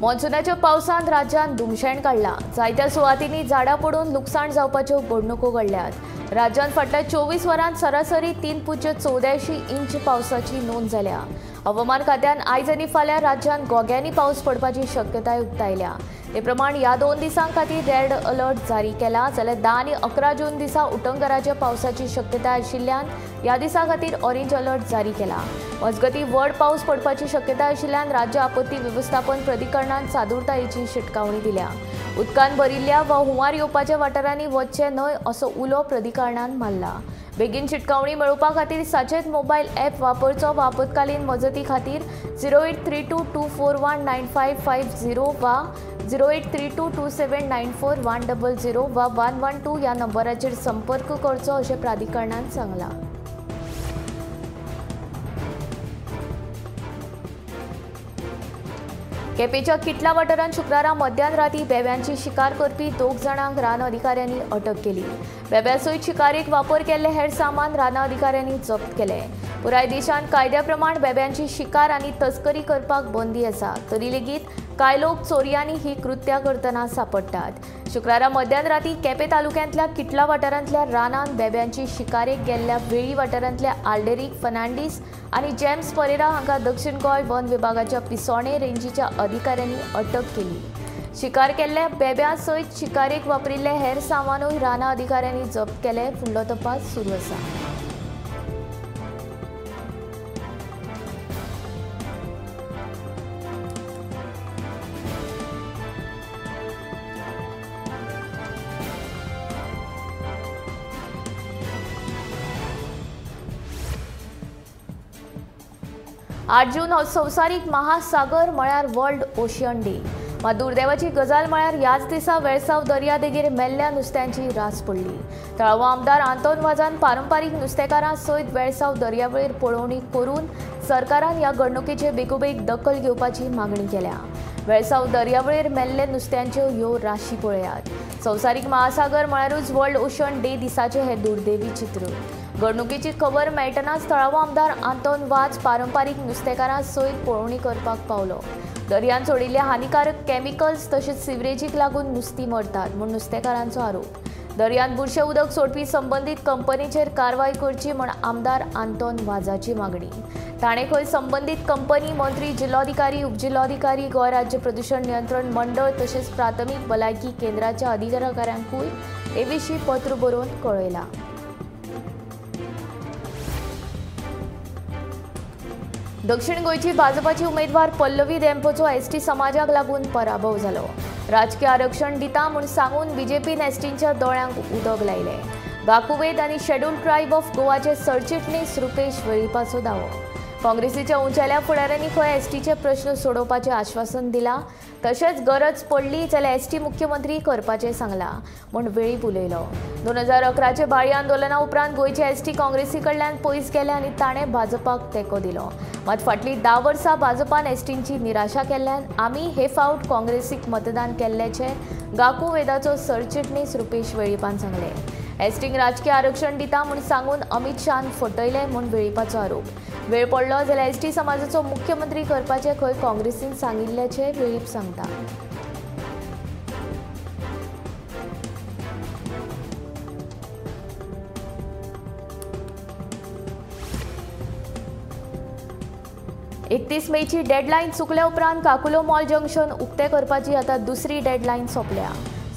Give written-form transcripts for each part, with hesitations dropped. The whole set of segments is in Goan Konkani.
मॉन्सुनाच्या पावसांत राज्यांत धुमशेण काडलां. जायत्या सुवातींनी झाडां पडून लुकसाण जावपाच्यो घडणुको घडल्यात. राज्यांत फाटल्या 24 वरांत सरासरी 3.84 इंच पावसाची नोंद जाल्या. हवामान खात्यान आयज आनी फाल्यां राज्यांत गोग्यांनी पावस पडपाची शक्यताय उक्तायल्या. ते प्रमाण ह्या 2 दिसां खातीर रेड अलर्ट जारी केला. जाल्यार 10 आनी 11 जून दिसा उटंगराच्या पावसाची शक्यताय आशिल्ल्यान ह्या दिसा खातीर ऑरेंज अलर्ट जारी केला. मजगतीं व्हड पावस पडपाची शक्यताय आशिल्ल्यान राज्य आपत्ती वेवस्थापन प्राधिकरणान सादूरतायेची शिटकावणी दिल्या. उदकान भरिल्ल्या वा हुंवार येवपाच्या वाठारांनी वचचें न्हय असो उलो प्राधिकरणान मारला. बेगीन शिटकावणी मेळोवपा खातीर सचेत मोबायल ॲप वापरचो वा आपत्कालीन मजती खातीर 0832 241 9550 वा 0832 2794 100 वा 112 ह्या नंबराचेर संपर्क करचो अशें प्राधिकरणान सांगलां. केपेंच्या किटला वाठारांत शुक्रारा मध्यान राती बेब्यांची शिकार करपी 2 जाणांक रान अधिकाऱ्यांनी अटक केली. बेब्या सयत शिकारेक वापर केल्ले हेर सामान रान अधिकाऱ्यांनी जप्त केलें. पुराय देशांत कायद्या प्रमाण बेब्यांची शिकार आनी तस्करी करपाक बंदी आसा, तरी लेगीत कांय लोक चोरयांनी ही कृत्यां करतना सांपडटात. शुक्रारा मध्यान राती केपें तालुक्यांतल्या किटला वाठारांतल्या रानांत बेब्यांची शिकारेक गेल्ल्या वेळी वाठारांतल्या आल्डेरीक फर्नांडीस आनी जेम्स परेरा हांकां दक्षिण गोंय वन विभागाच्या पिसोणे रेंजीच्या अधिकाऱ्यांनी अटक केली. शिकार केल्ल्या बेब्यां सयत शिकारेक वापरिल्ले हेर सामानूय रानां अधिकाऱ्यांनी जप्त केलें. फुडलो तपास सुरू आसा. आठ जून हो संवसारीक महासागर म्हळ्यार वर्ल्ड ओशियन डे. मात दुर्दैवाची गजाल म्हळ्यार ह्याच दिसा वेळसाव दर्यादेगेर मेल्ल्या नुस्त्यांची रास पडली. थळावो आमदार आंतोन वाजान पारंपारीक नुस्तेकारां सयत वेळसाव दर्यावेळेर पळोवणी करून सरकारान ह्या घडणुकेचे बेगोबेग दखल घेवपाची मागणी केल्या. वेळसाव दर्यावेळेर मेल्ले नुस्त्यांच्यो ह्यो राशी पळयात. संवसारीक महासागर म्हळ्यारूच वर्ल्ड ओशन डे दिसाचें हें दुर्दैवी चित्र. घडणुकेची खबर मेळटनाच थळावो आमदार आंतोन वाज पारंपारीक नुस्तेकारां सयत पळोवणी करपाक पावलो. दर्यांत सोडिल्ले हानिकारक केमिकल्स तशेंच सिवरेजीक लागून नुस्तीं मरतात म्हूण नुस्तेकारांचो आरोप. दर्यांत बुरशें उदक सोडपी संबंदीत कंपनीचेर कारवाय करची म्हूण आमदार आंतोन वाजाची मागणी. ताणें खंय संबंदीत कंपनी, मंत्री, जिल्लोधिकारी, उपजिल्लोधिकारी, गोंय राज्य प्रदूशण नियंत्रण मंडळ तशेंच प्राथमीक भलायकी केंद्राच्या अधिकाऱ्यांकूय हे विशीं पत्र बरोवन कळयलां. दक्षिण गोंयची भाजपाची उमेदवार पल्लवी देंपोचो एसटी समाजाक लागून पराभव जालो. राजकीय आरक्षण दिता म्हूण सांगून बीजेपीन एसटींच्या दोळ्यांक उदक लायलें. गाकुवेद आनी शेड्युल्ड ट्रायब ऑफ गोवाचे सरचिटणीस रुपेश वेळीपाचो दावो. काँग्रेसीच्या उंचेल्या फुडाऱ्यांनी खंय एसटीचे प्रश्न सोडोवपाचें आश्वासन दिलां, तशेंच गरज पडली जाल्यार एसटी मुख्यमंत्री करपाचें सांगलां म्हूण वेळीप उलयलो. 2011 बाळी आंदोलना उपरांत गोंयचे एसटी काँग्रेसी कडल्यान पयस गेले आनी ताणें भाजपाक तेंको दिलो. मात फाटलीं 10 वर्सां भाजपान एसटींची निराशा केल्ल्यान आमी हे फावट काँग्रेसीक मतदान केल्ल्याचें गाकुवेदाचो सरचिटणीस रुपेश वेळीपान सांगलें. एसटींक राजकीय आरक्षण दिता म्हूण सांगून अमित शाहन फटयलें म्हूण वेळीपाचो आरोप. वेळ पडलो जाल्यार एसटी समाजाचो मुख्यमंत्री करपाचें खंय काँग्रेसीन सांगिल्ल्याचें वेळीप सांगता. एकतीस मेची डेडलायन चुकल्या उपरांत काकुलो मॉल जंक्शन उक्तें करपाची आतां दुसरी डेडलायन सोंपल्या.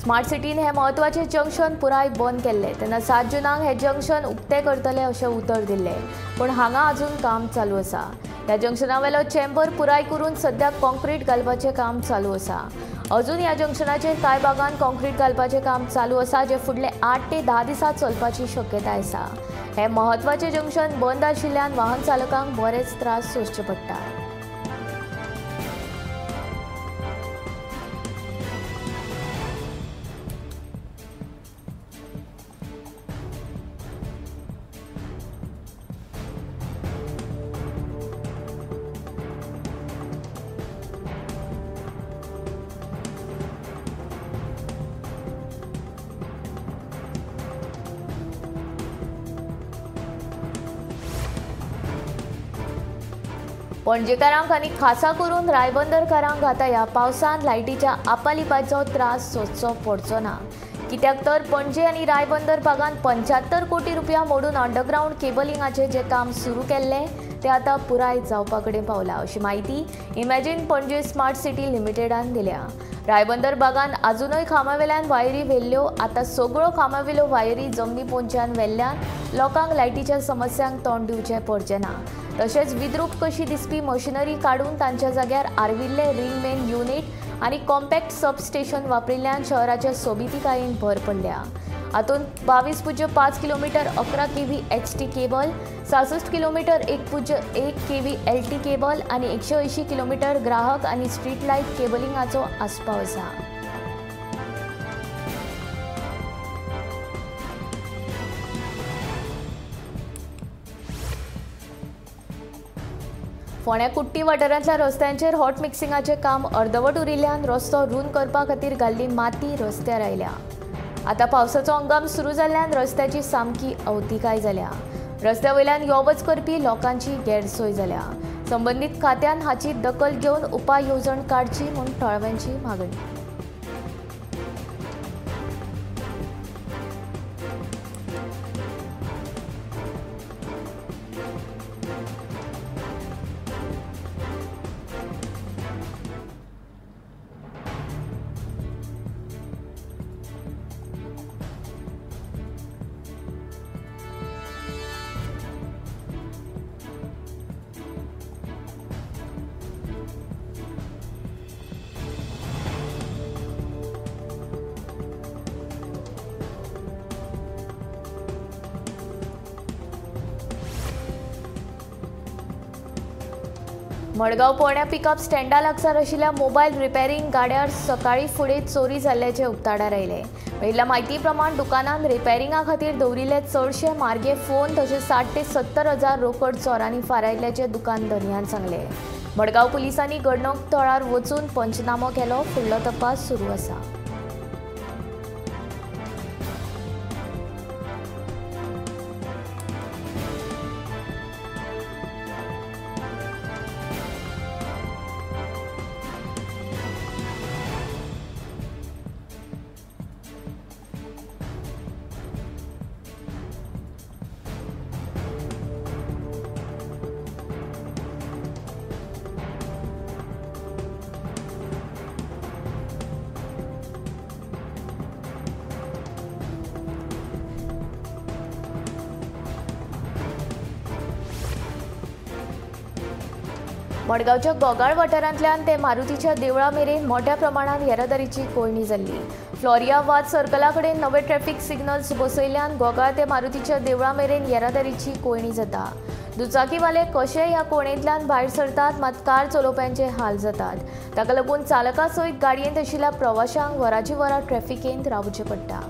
स्मार्ट सिटीन हें म्हत्वाचें जंक्शन पुराय बंद केल्लें तेन्ना 7 जुनाक हें जंक्शन उक्तें करतले अशें उतर दिल्लें, पूण हांगा अजून काम चालू आसा. ह्या जंक्शनावेलो चेंबर पुराय करून सद्या कॉन्क्रीट घालपाचें काम चालू आसा. अजून ह्या जंक्शनाचेर कांय भागान कॉन्क्रीट घालपाचें काम चालू आसा, जें फुडले 8 ते 10 दिसां चलपाची शक्यताय आसा. हें म्हत्वाचें जंक्शन बंद आशिल्ल्यान वाहन चालकांक बरेच त्रास सोंसचे पडटात. पणजेकारांक आनी खासा करून रायबंदरकारांक आतां ह्या पावसांत लायटीच्या आपालिपाचो त्रास सोंसचो पडचो ना. कित्याक तर पणजे आनी रायबंदर भागांत 75 कोटी रुपया मोडून अंडरग्रावंड केबलिंगाचें जें काम सुरू केल्लें तें आतां पुराय जावपा कडेन पावलां, अशी म्हायती इमॅजिन पणजे स्मार्ट सिटी लिमिटेडान दिल्या. रायबंदर भागांत आजुनूय खांब्यावेल्यान वायरी व्हेल्ल्यो. आतां सगळ्यो खांब्यावेल्यो वायरी जमनी पोंच्यान व्हेल्ल्यान लोकांक लायटीच्या समस्यांक तोंड दिवचें पडचें ना. तशेंच विद्रूप कशी दिसपी मशिनरी काडून तांच्या जाग्यार आर्विल्ले रिंग मेन युनिट आनी कॉम्पॅक्ट सब स्टेशन वापरिल्ल्यान शहराच्या सोबितिकायेन भर पडल्या. हातूंत 22.5 kilometre 11 kV HT cable, 66 kilometre 1.1 kV LT cable आनी 180 किलोमीटर ग्राहक आनी स्ट्रीट लायट केबलिंगाचो आस्पाव आसा. फोंड्या कुट्टी वाठारांतल्या रस्त्यांचेर हॉट मिक्सिंगाचें काम अर्दवट उरिल्ल्यान रस्तो रूंद करपा खातीर घाल्ली माती रस्त्यार आयल्या. आतां पावसाचो हंगाम सुरू जाल्ल्यान रस्त्याची सामकी अवतिकाय जाल्या. रस्त्या वयल्यान यो वच करपी लोकांची गैरसोय जाल्या. संबंदीत खात्यान हाची दखल घेवन उपाय येवजण काडची म्हूण थळाव्यांची मागणी. मडगांव पोरण्या पिकअप स्टँडा लागसार आशिल्ल्या मोबायल रिपेरींग गाड्यार सकाळीं फुडें चोरी जाल्ल्याचें उक्ताडार आयलें. मेळिल्ल्या म्हायती प्रमाण दुकानान रिपेरिंगा खातीर दवरिल्ले चडशे मार्गे फोन तशेंच 60 ते 70 हजार रोकड चोरांनी फारायल्ल्याचें दुकान धनयान सांगलें. मडगांव पुलिसांनी घडणूक थळार वचून पंचनामो केलो. फुडलो तपास सुरू आसा. मडगांवच्या गोगाळ वाठारांतल्यान ते मारुतीच्या देवळा मेरेन मोठ्या प्रमाणात येरादारीची कोंयडी जाल्ली. फ्लोरिया वाद सर्कला कडेन नवे ट्रॅफिक सिग्नल्स बसयल्ल्यान गोगाळ ते मारुतीच्या देवळा मेरेन येरादारीची कोंयडी जाता. दुचाकीवाले कशे ह्या कोंयडेंतल्यान भायर सरतात, मात कार चलोवप्यांचे हाल जातात. ताका लागून चालका सयत गाडयेंत आशिल्ल्या प्रवाशांक वराची वरां ट्रॅफिकेंत रावचें पडटा.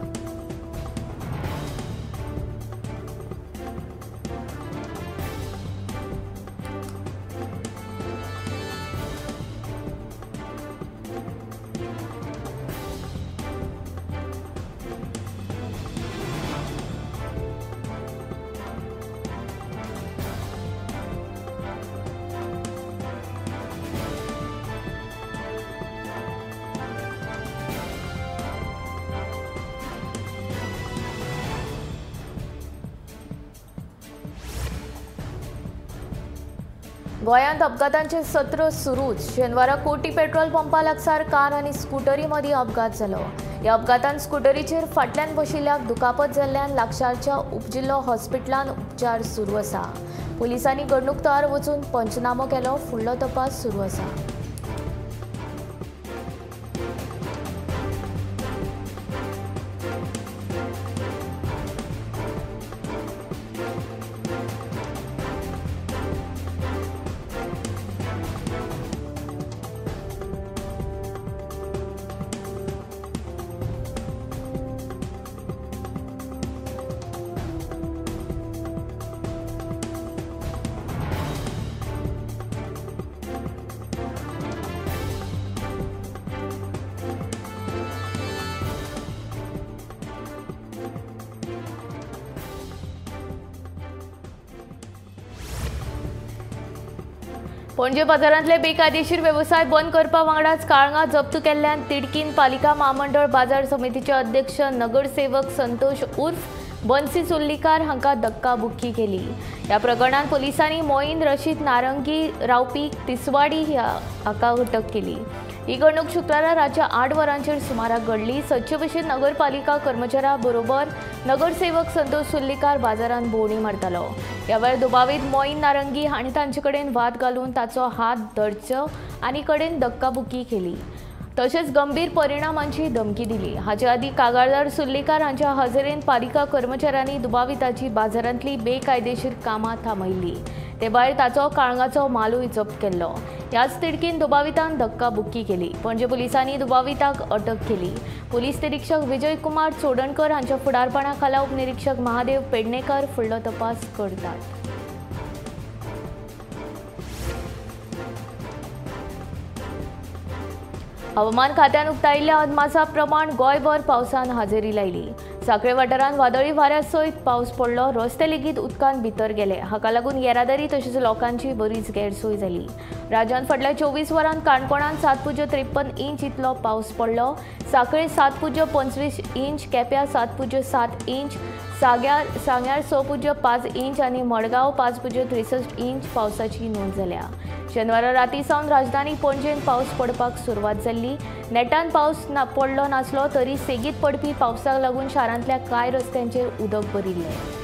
गोंयांत अपघातांचे सत्र सुरूच. शेनवारा कोटी पेट्रोल पंपा लागसार कार आनी स्कुटरी मदीं अपघात जालो. ह्या अपघातांत स्कुटरीचेर फाटल्यान बशिल्ल्याक दुखापत जाल्ल्यान लागसारच्या उपजिल्लो हॉस्पिटलांत उपचार सुरू आसा. पुलिसांनी घडणूक थळार वचून पंचनामो केलो. फुडलो तपास सुरू आसा. पणजे बाजारांतले बेकायदेशीर वेवसाय बंद करपा वांगडाच काळंगा जप्त केल्ल्यान तिडकीन पालिका म्हामंडळ बाजार समितीचे अध्यक्ष नगरसेवक संतोष उर्फ बन्सी सुर्लीकार हांकां धक्काबुक्की केली। ह्या प्रकरणांत पोलिसांनी मोईन रशीद नारंगी रावपी तिसवाडी हाका अटक केली। ही घडणूक शुक्रारा रातच्या 8 वरांचेर सुमाराक घडली। सदचे भशेन नगरपालिका कर्मचाऱ्यां बरोबर नगरसेवक संतोष सुर्लीकार बाजारांत भोंवडी मारतालो। ह्या वेळार दुबावीत मोईन नारंगी हांणी तांचे कडेन वाद घालून ताचो हात धरचो आनी कडेन धक्काबुक्की केली, तशेंच गंभीर परिणामांची धमकी दिली। हाचे आदीं कागाळदार सुर्लीकार हांच्या हजेरेन पालिका कर्मचाऱ्यांनी दुबाविताची बाजारांतली बेकायदेशीर कामां थांबयल्ली। ते भायर ताचो काळंगाचो मालूय जप्त केल्लो। ह्याच तिडकीन दुबावितान धक्काबुक्की केली। पणजे पोलिसांनी दुबाविताक अटक केली। पोलीस निरीक्षक विजय कुमार चोडणकर हांच्या फुडारपणा खाला उपनिरीक्षक महादेव पेडणेकर फुडलो तपास करतात। हवामान खात्यान उक्तायिल्ल्या अदमासा प्रमाण गोंयभर पावसान हाजेरी लायली। साखळे वाठारांत वादळी वाऱ्या सयत पावस पडलो। रस्ते लेगीत उदकांत भितर गेले। हाका लागून येरादारी तशेंच लोकांची बरीच गैरसोय जाली। राज्यांत फाटल्या 24 वरांत काणकोणांत 7.53 इंच इतलो पावस पडलो। साखळे 7.25 इंच, केप्यां 7.7 इंच, सांग्यार 6.5 इंच आनी मडगांव 5.63 इंच पावसाची नोंद जाल्या। शेनवारा राती सावन राजधानी पणजेन पावस पडपाक सुरवात जाल्ली। नेटान पावस पडलो नासलो तरी सेगीत पडपी पावसाक लागून शारांतल्या कांय रस्त्यांचेर उदक भरिल्लें।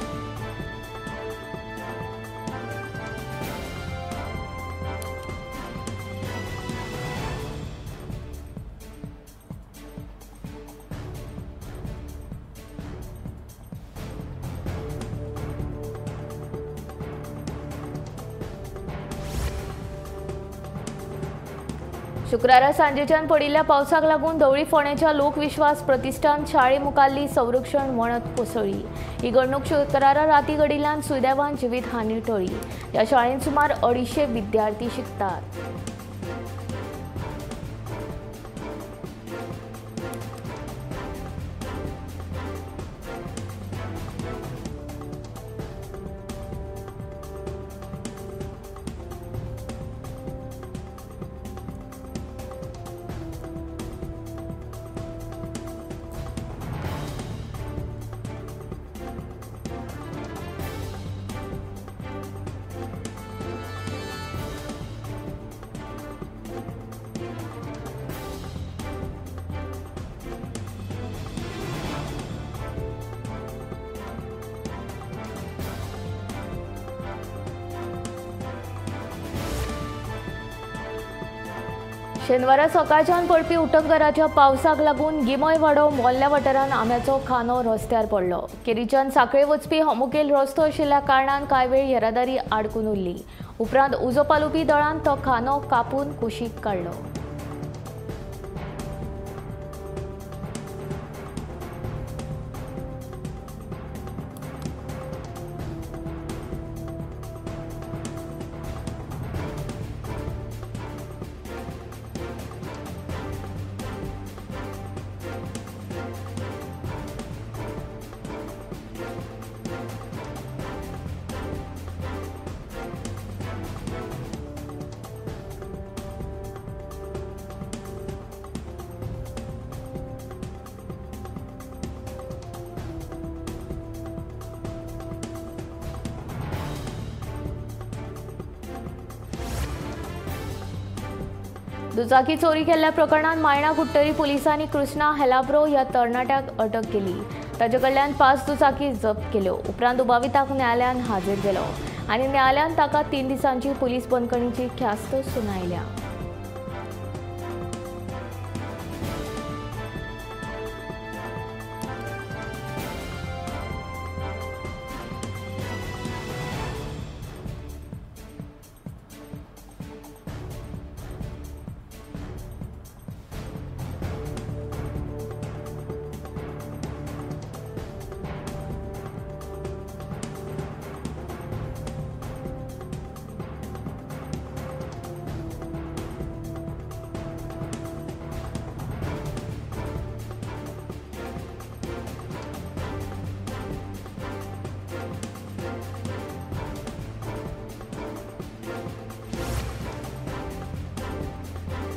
शुक्रारा सांजेच्यान पडिल्ल्या पावसाक लागून धवळी फोंडेच्या लोकविश्वास प्रतिष्ठान शाळे मुखारली संरक्षण वणत कोसळ्ळी। ही घडणूक शुक्रारा राती घडिल्ल्यान सुदैवान जिवीत हानी टळ्ळी। ह्या शाळेंत सुमार 250 विद्यार्थी शिकतात। शेनवारा सकाळच्यान पडपी उटंगराच्या पावसाक लागून गिमयवाडो मोल्ल्या वाठारांत आंब्याचो खांदो रस्त्यार पडलो। केरीच्यान साखळे वचपी हो मुखेल रस्तो आशिल्ल्या कारणान कांय वेळ येरादारी आडकून उरली। उपरांत उजो पालोवपी दळान तो खांदो कापून कुशीक काडलो। दुचाकी चोरी केल्ल्या प्रकरणांत मायणा कुडटरी पोलिसांनी कृष्णा हेलाब्रो ह्या तरणाट्याक अटक केली। ताचे कडल्यान 5 दुचाकी जप्त केल्यो। उपरांत दुबाविताक न्यायालयान हाजीर केलो आनी न्यायालयान ताका 3 दिसांची पुलीस बंदखणीची ख्यास्त सुनायल्या।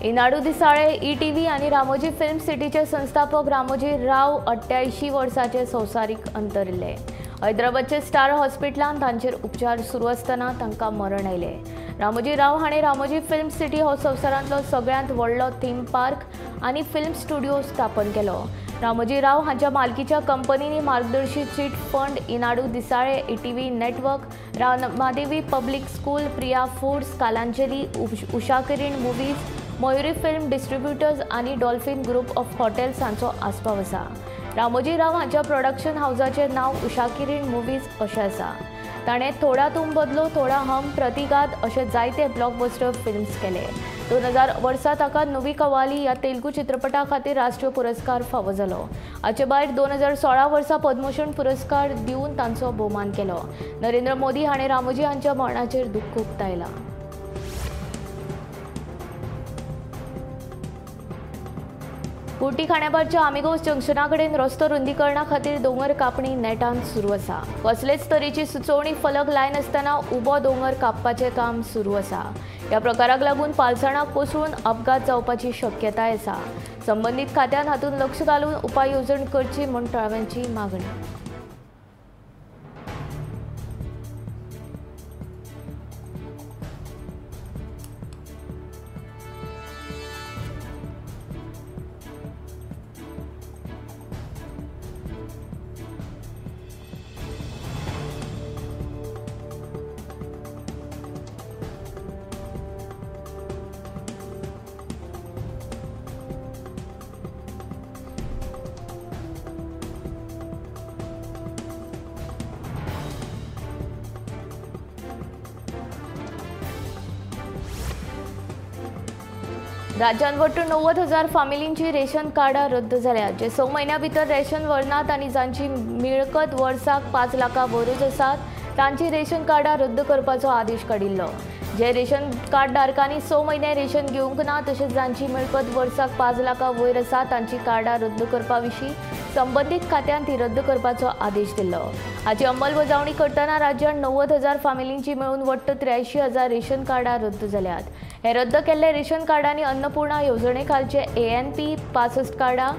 इनाडू दिसाळे, ईटीव्ही आनी रामोजी फिल्म सिटीचे संस्थापक रामोजी राव 88 वर्सांचे संवसारीक अंतरिल्ले. हैदराबादचे स्टार हॉस्पिटलांत तांचेर उपचार सुरू आसतना तांकां मरण आयलें. रामोजी राव हाणें रामोजी फिल्म सिटी हो संवसारांतलो सगळ्यांत व्हडलो थीम पार्क आनी फिल्म स्टुडिओ स्थापन केलो. रामोजी राव हांच्या मालकीच्या कंपनींनी मार्गदर्शी चीट फंड, इनाडू दिसाळे, ETV network, Ramadevi public school, Priya foods, Kalanjali, Ushakiran movies, Mayuri film distributors आनी डॉल्फिन ग्रुप ऑफ हॉटेल्स हांचो आस्पाव आसा. रामोजी राव हांच्या प्रोडक्शन हावजाचें नांव उषाकिरण मुवीज अशें आसा. ताणें थोडा तुम बदलो थोडा हम, प्रतिघात अशे जायते ब्लॉकबस्टर फिल्म्स केले. 2000 वर्सा ताका नुवी कवाली ह्या तेलुगू चित्रपटा खातीर राष्ट्रीय पुरस्कार फावो जालो. हाचे भायर 2016 वर्सा पद्मभूषण पुरस्कार दिवन तांचो भोवमान केलो. नरेंद्र मोदी हाणें रामोजी हांच्या मरणाचेर दुख्ख उक्तायलां. कुर्टी खाण्यापारच्या आमिगोस जंक्शना कडेन रस्तो रुंदीकरणा खातीर दोंगर कापणी नेटान सुरू आसा. कसलेच तरेची सुचोवणी फलक लायनासतना उबो दोंगर कापपाचें काम सुरू आसा. ह्या प्रकाराक लागून पालसणां कोसळून अपघात जावपाची शक्यताय आसा. संबंदीत खात्यान हातूंत लक्ष घालून उपाय येवजण करची म्हूण थळाव्यांची मागणी. राज्यांत वट्ट 90,000 फामिलींची रेशन कार्डां रद्द जाल्यात, जे 6 म्हयन्यां भितर रेशन व्हरनात आनी जांची मिळकत वर्साक 5 लाखां वरूच आसात तांची रेशन कार्डां रद्द करपाचो आदेश काडिल्लो. जे रेशन कार्ड धारकांनी 6 म्हयने रेशन घेवंक ना तशेंच जांची मिळकत वर्साक 5 लाखां वयर आसा तांची कार्डां रद्द करपा विशीं संबंदीत खात्यान ती रद्द करपाचो आदेश दिल्लो. हाची अंमलबजावणी करतना राज्यांत 90,000 फामिलींची मेळून वट्ट 83,000 रेशन कार्डां रद्द जाल्यात. हे रद्द केल्ले रेशन कार्डांनी अन्नपूर्णा येवजणे खालचे ANP 65 कार्डां,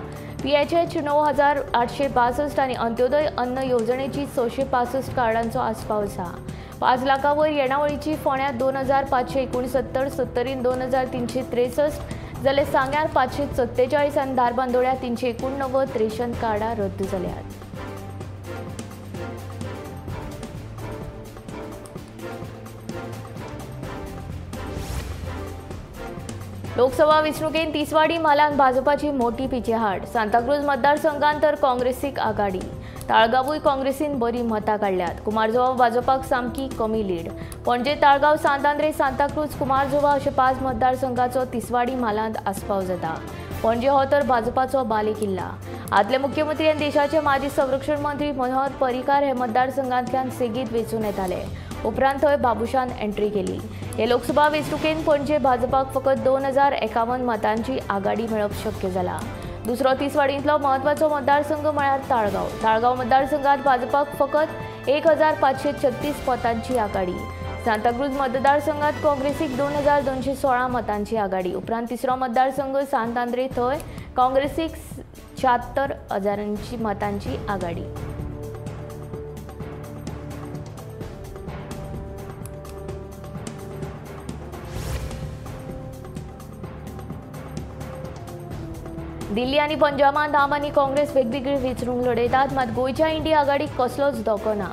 PHH 9,862 आनी अंत्योदय अन्न येवजणेची 665 कार्डांचो आस्पाव आसा. 5 लाखां वयर येणावळीची फोंड्यां 2,569, सत्तरीन 2,363 जाल्यार सांग्यार 547 आनी धारबांदोड्या 389 रेशन कार्डां रद्द जाल्यात. लोकसभा वेंचणुकेंत तिसवाडी म्हालांत भाजपाची मोठी पिछेहाट. सांताक्रूज मतदारसंघांत तर काँग्रेसीक आघाडी. ताळगांवूय काँग्रेसीन बरी मतां काडल्यात. कुमारजुवा भाजपाक सामकी कमी लीड. पणजे, ताळगांव, सांत आंद्रे, सांताक्रूज, कुमारजुवा अशे 5 मतदारसंघाचो तिसवाडी म्हालांत आस्पाव जाता. पणजे हो तर भाजपाचो बालेकिल्ला. आदले मुख्यमंत्री आनी देशाचे माजी संरक्षण मंत्री मनोहर पर्रीकार हे मतदारसंघांतल्यान सेगीत वेंचून येताले. उपरांत थंय बाबुशान एंट्री केली. हे लोकसभा वेंचणुकेंत पणजे भाजपाक फकत 2,051 मतांची आघाडी मेळप शक्य जाला. दुसरो तिसवाडींतलो म्हत्वाचो मतदारसंघ म्हळ्यार ताळगांव. ताळगांव मतदारसंघात भाजपाक फकत 1,536 मतांची आघाडी. सांताक्रूज मतदारसंघात काँग्रेसीक 2,216 मतांची आघाडी. उपरांत तिसरो मतदारसंघ सांत आंद्रे, थंय काँग्रेसीक 76,000 मतांची आघाडी. दिल्ली आनी पंजाबांत आम आनी काँग्रेस वेगवेगळी वेंचणूक लढयतात, मात गोंयच्या इंडिया आघाडीक कसलोच धोको ना.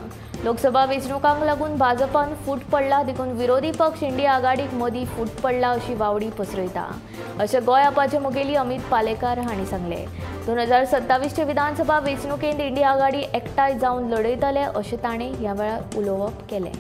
लोकसभा वेंचणुकांक लागून भाजपान फूट पडला देखून विरोधी पक्ष इंडिया आघाडीक मदीं फूट पडला अशी वावडी पसरयता, अशें गोंय आपाचे मुखेली अमित पालेकार हांणी सांगलें. 2027 विधानसभा वेंचणुकेंत इंडिया आघाडी एकठांय जावन लढयतले अशें ताणें ह्या वेळार उलोवप केलें.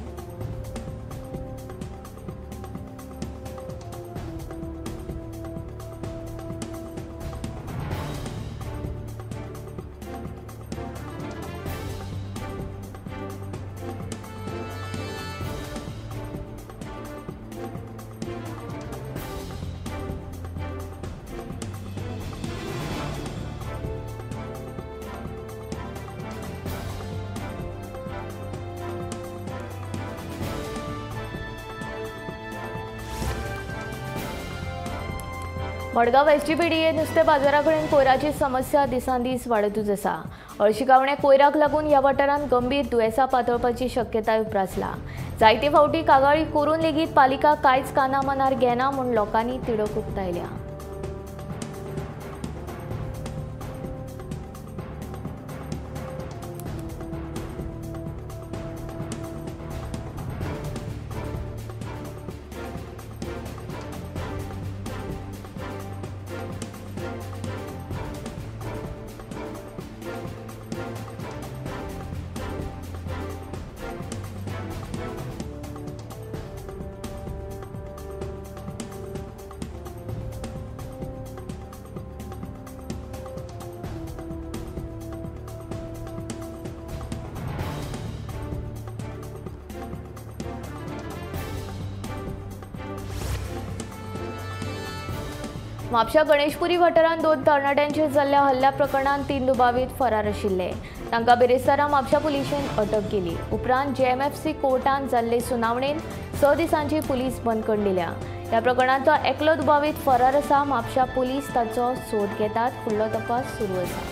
मडगांव एसजीपीडीए नुस्तें बाजारा कडेन कोयराची समस्या दिसान दीस वाडतूच आसा। हळशिकावण्या कोयराक लागून ह्या वाठारांत गंभीर दुयेंसां पातळपाची शक्यताय उप्रासला। जायते फावटी कागाळी करून लेगीत पालिका कांयच काना मनार घेना म्हूण लोकांनी तिडक उक्तायल्या। म्हापशा गणेशपुरी वाठारांत 2 तरणाट्यांचेर जाल्ल्या हल्ल्या प्रकरणांत 3 दुबावीत फरार आशिल्ले। तांकां बिरेस्तारा म्हापशा पुलिशेन अटक केली। उपरांत जेएमएफसी कोर्टांत जाल्ले सुनावणेन 6 दिसांची पुलीस बंदखण दिल्या। ह्या प्रकरणांतलो एकलो दुबावीत फरार आसा। म्हापशा पुलीस ताचो सोद घेतात। फुडलो तपास सुरू आसा।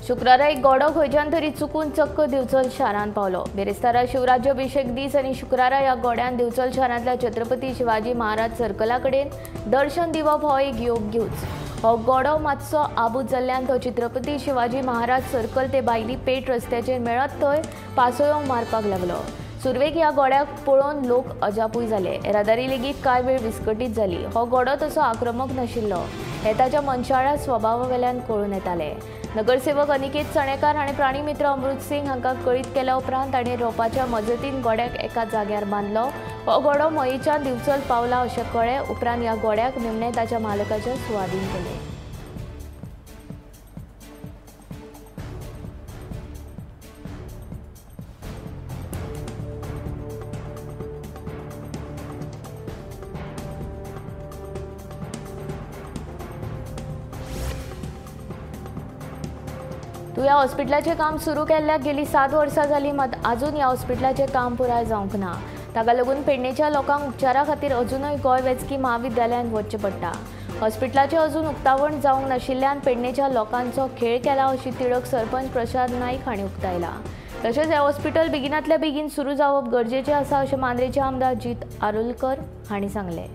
शुक्रारा एक गोडो खंयच्यान तरी चुकून चक्क दिवचल शारांत पावलो। बिरेस्तारा शिवराज्याभिषेक दीस आनी शुक्रारा ह्या गोड्यान दिवचल शारांतल्या छत्रपती शिवाजी महाराज सर्कला कडेन दर्शन दिवप हो एक योग्यूच। हो गोडो मातसो आबूज जाल्ल्यान तो छत्रपती शिवाजी महाराज सर्कल ते भायली पेठ रस्त्याचेर मेळत थंय पासयो मारपाक लागलो। सुरवेक ह्या गोड्याक पळोवन लोक अजापूय जाले। येरादारी लेगीत कांय वेळ विस्कटीत जाली। हो गोडो तसो आक्रमक नाशिल्लो हें ताच्या मनशाळ्या स्वभावा वेल्यान कळून येतालें। नगरसेवक अनिकेत चणेकार हाणें प्राणी मित्र अमृत सिंग हांकां कळीत केल्या उपरांत ताणें रोपाच्या मजतीन गोड्याक एका जाग्यार बांदलो। हो गोडो मयेच्यान दिवचल पावला अशें कळ्ळें। उपरांत ह्या गोड्याक निमणें ताच्या मालकाच्या सुवादीन केलें। तुया हॉस्पिटलाचें काम सुरू केल्ल्याक गेली 7 वर्सां जालीं, मात अजून ह्या हॉस्पिटलाचें काम पुराय जावंक ना। ताका लागून पेडणेच्या लोकांक उपचारा खातीर अजूनय गोंय वैजकी म्हाविद्यालयांत वचचें पडटा। हॉस्पिटलाचें अजून उक्तावण जावंक नाशिल्ल्यान पेडणेच्या लोकांचो खेळ केला अशी तिडक सरपंच प्रसाद नाईक हांणी उक्तायला। तशेंच हें हॉस्पिटल बेगिनांतल्या बेगीन सुरू जावप गरजेचें आसा अशें मांद्रेचे आमदार जीत आरोलकर हांणी सांगलें।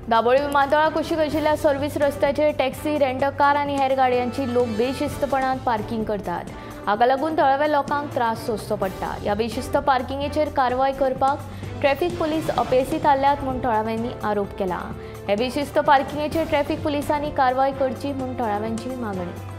दाबोळी विमानतळा कुशीक आशिल्ल्या सर्व्हिस रस्त्याचेर टॅक्सी, रेंट कार आनी हेर गाडयांची लोक बेशिस्तपणान पार्किंग करतात। हाका लागून थळाव्या लोकांक त्रास सोंसचो पडटा। ह्या बेशिस्त पार्किंगेचेर कारवाय करपाक ट्रॅफिक पुलीस अपेसी थारल्यात म्हूण थळाव्यांनी आरोप केला। हे बेशिस्त पार्किंगेचेर ट्रॅफिक पुलिसांनी कारवाय करची म्हूण थळाव्यांची मागणी।